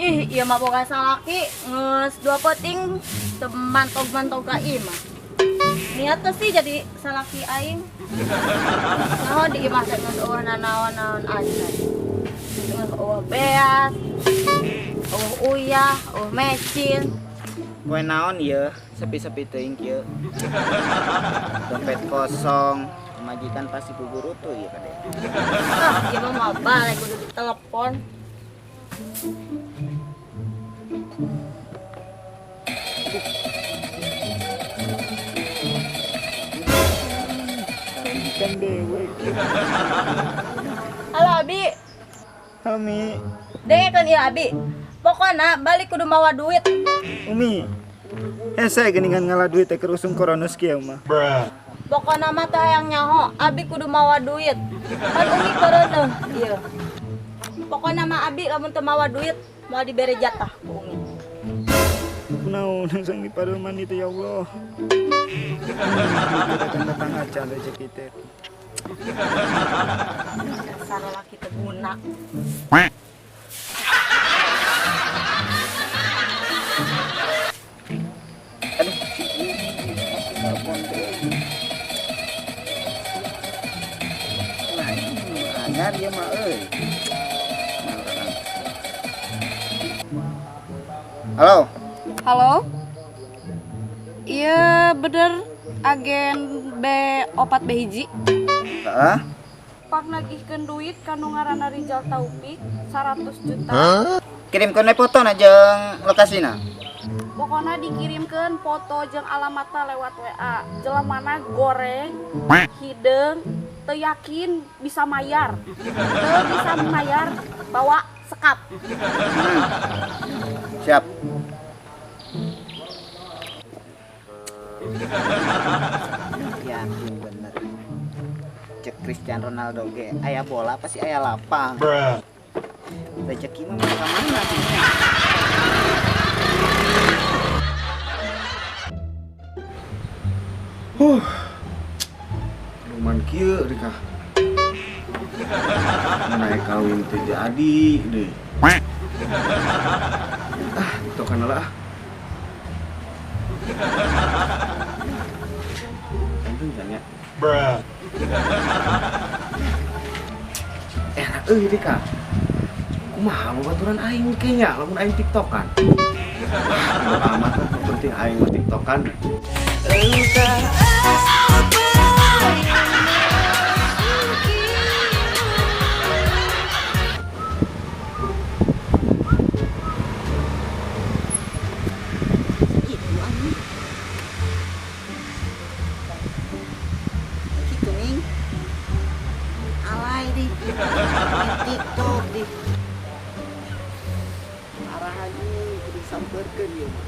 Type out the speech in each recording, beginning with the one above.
Ih, ieu mah boga salaki geus dua peuting teu mantog-mantog ka imah. Niat teh sih jadi salaki aing. Naon di imah teh geus eueuh nanaon-naon acan. Geus eueuh beas, eueuh uyah, eueuh mecin. Poe naon ieu sepi-sepi teuing kieu. Dompet kosong, majikan pasti gugurutu ieu kade. Ah, ieu mah moal balik kudu ditelepon. Majikan dewe. Halo Abi. Halo Mi. Dengekeun ieu Abi. Pokona balik kudu mawa duit. Umi. Hese geuningan ngala duit teh keur usum koronus kieu mah. Pokona mah teh hayang nyaho, Abi kudu mawa duit. Pan Umi keureuneuh ieu. Pokona mah Abi lamun teu mawa duit moal dibere jatah ku Umi. Kunaon sang di pareuman itu ya Allah. Datang-datang acan rezeki teh. Dasar laki teu guna. Aduh, si Umi masih telepon teh. Nah, ini anyar ieu mah euy. Halo. Halo. Iya bener agen B4 B hiji. Heeh. Pak nagihkeun duit ka nu ngaranna Rizal Taufik 100 juta. Hah? Kirimkeun we fotona jeung lokasina. Pokona dikirimkeun foto jeung alamatna lewat WA. Jelemana goreng, hideung, teu yakin bisa mayar. Teu bisa mayar, bawa sekap. Siap. Yakin bener. Cek Cristiano Ronaldo ge aya bola pasti aya lapang. Bruh. Rezeki mah ka mana sih? Huh. Lumayan kieu Rika. Naik kawin teh jadi deh. Ah, tiktokan lah. Penting kan ya? Bruh. Enak euy Rika. Kumaha babaturan aing kayaknya lamun aing tiktokan. Ah, bodo amat lah, nu penting aing mah tiktokan. Gitu nih. Alay di. Di TikTok di. Arah lagi kudu disampeurkeun ieu mah.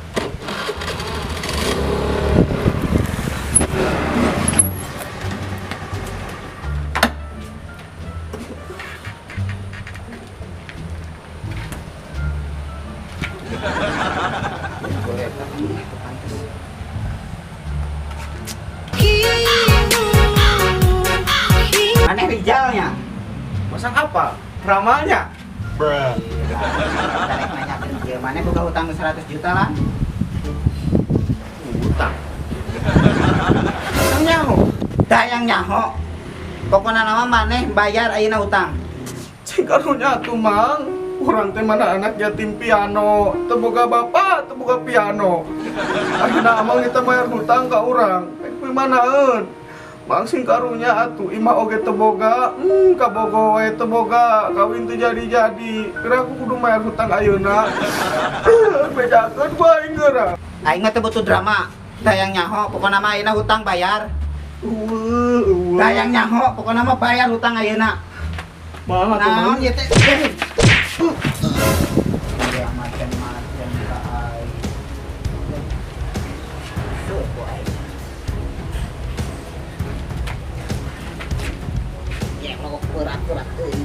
Boleh, tapi itu pantas. Aneh Rijalnya. Masang apa? Ramalnya? Bruh. Tarik nanya ke dia, mana buka hutang 100 juta lah? Hutang. Hutang nyaho. Dayang nyaho. Pokoknya nama maneh bayar ayeuna hutang. Cing karunya atuh mang. Urang teh mana anak yatim piano, teu boga bapak, teu boga piano. Ayeuna amang kita bayar hutang ka urang. Rek manaeun? Mang sing karunya atuh imah oge teu boga, kabogo wae teu boga, kawin teu jadi-jadi. Kira aku kudu bayar hutang ayeuna. Bedakeun ku aing geura. Aing mah teu butuh drama. Dayang nyaho, pokona mah ayeuna hutang bayar. Eueuh, eueuh. Dayang nyaho, pokona mah bayar hutang ayeuna. Mah atuh, Mang. Naon ieu teh? Ya macam-macam ka aing. Tuh ku aing. Ya mau kurat-kurat euy.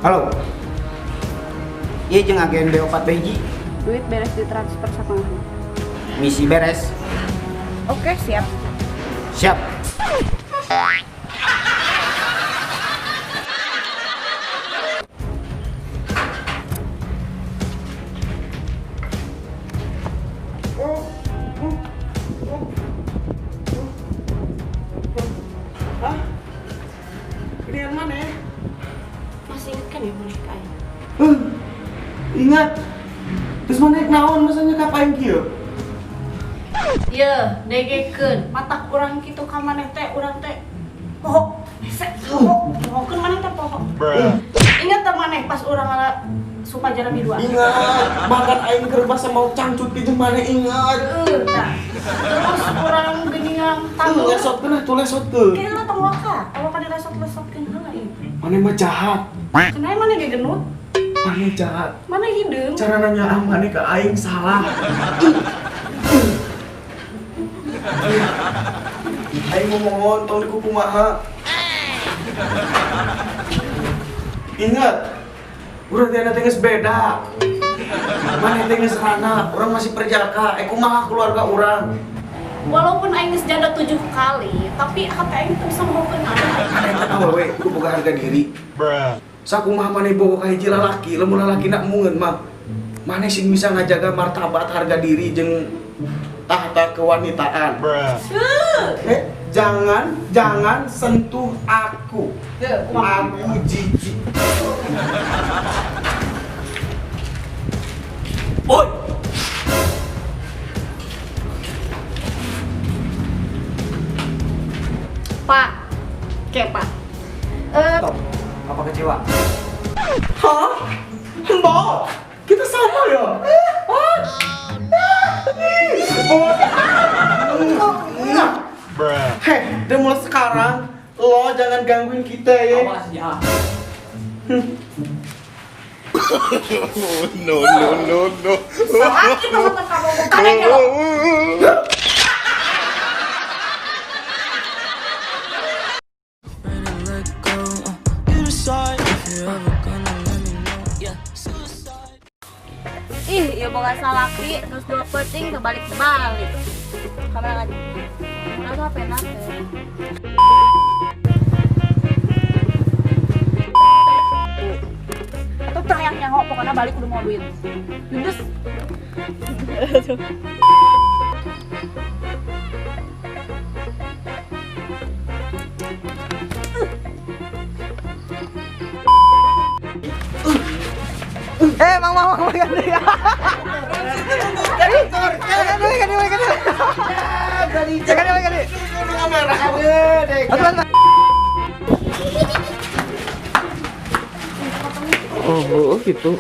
Halo. Ieu jeung agen B4 B hiji. Duit beres ditransfer satengahna. Misi beres. Oke, siap. Siap. Masih inget kan ya maneh ka aing? Ingat. Terus maneh naon masa nyekap aing kieu? Ye, degekeun matak urang kitu ka maneh teh urang teh poho hese poho pohokeun maneh teh poho. Ingat teh maneh pas urang ngala sumpah jarabi dua. Ingat, bahkan aing keur basa mau cangcut di jeung maneh ingat. Tah. Terus urang geuningan tanggung. Lesotkeun atuh lesotkeun. Kieu lah tong waka, tong waka dilesot-lesotkeun heula ieu. Maneh mah jahat. Cenah maneh ge genut. Maneh jahat. Maneh hideung. Cara nanya ah maneh ka aing salah. Aing mau mohon tong dikukumaha. Ingat, urang teh teh geus beda. Maneh teh geus rana, urang masih perjaka. Kumaha keluarga urang? Walaupun aing geus janda 7 kali, tapi hate aing teu bisa mohokeun maneh. Maneh teh awewe kudu boga harga diri. Sakumaha maneh boga ka hiji lalaki, lamun lalakina emungeun mah maneh sing bisa ngajaga martabat harga diri jeung tahta kewanitaan. Jangan sentuh aku. Aku jijik. Oi. Pak, oke Pak. Stop. Apa kecewa? Hah? Mbak, kita sama ya? Hah? Heh, dan mulai sekarang lo jangan gangguin kita ya. Awas ya. No no no no. Salaki teman kamu bukan ya lo. Ih, ya boga salaki terus dua peting kebalik-balik. Kamera lagi. Udah tuh apa enak ya? Atau teriak nyaho, pokoknya balik udah mau duit. Yunus. Mang mang mang ganti. Ganti. Oh, gitu.